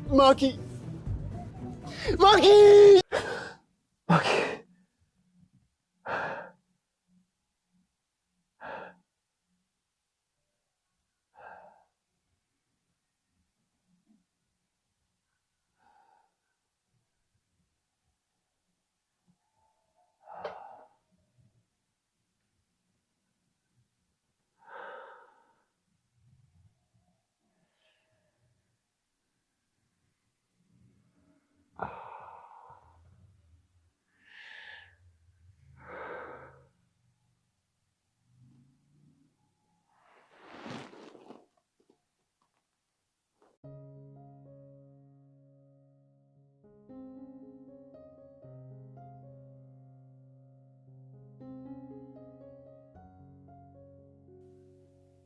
ማኪ፣ ማኪ፣ ማኪ።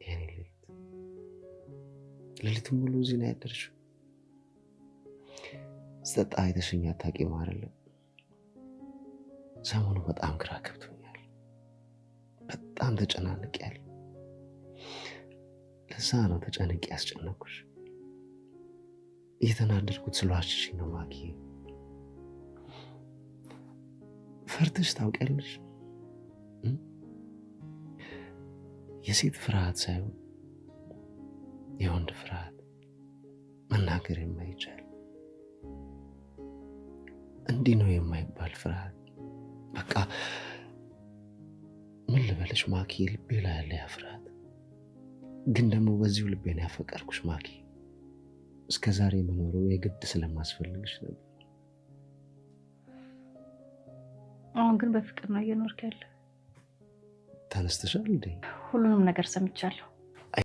የኔ ሌሊት፣ ሌሊቱን ሙሉ እዚህ ነው ያደርሽው። ስጠጣ አይተሽኝ አታውቂም አይደለም? ሰሞኑ በጣም ግራ ገብቶኛል። በጣም ተጨናንቄያለሁ። ለዛ ነው ተጨንቄ ያስጨነኩሽ። እየተናደድኩት ስለዋሸሽኝ ነው ማኪ። ፈርተሽ ታውቂያለሽ? የሴት ፍርሃት ሳይሆን የወንድ ፍርሃት፣ መናገር የማይቻል፣ እንዲህ ነው የማይባል ፍርሃት። በቃ ምን ልበልሽ ማኪ፣ ልቤ ላይ ያለ ያ ፍርሃት። ግን ደግሞ በዚሁ ልቤን ያፈቀርኩሽ ማኪ። እስከ ዛሬ መኖሩ የግድ ስለማስፈልግሽ ነበር። አሁን ግን በፍቅር ነው እየኖርክ ያለ። ተነስተሻል እንዴ? ሁሉንም ነገር ሰምቻለሁ።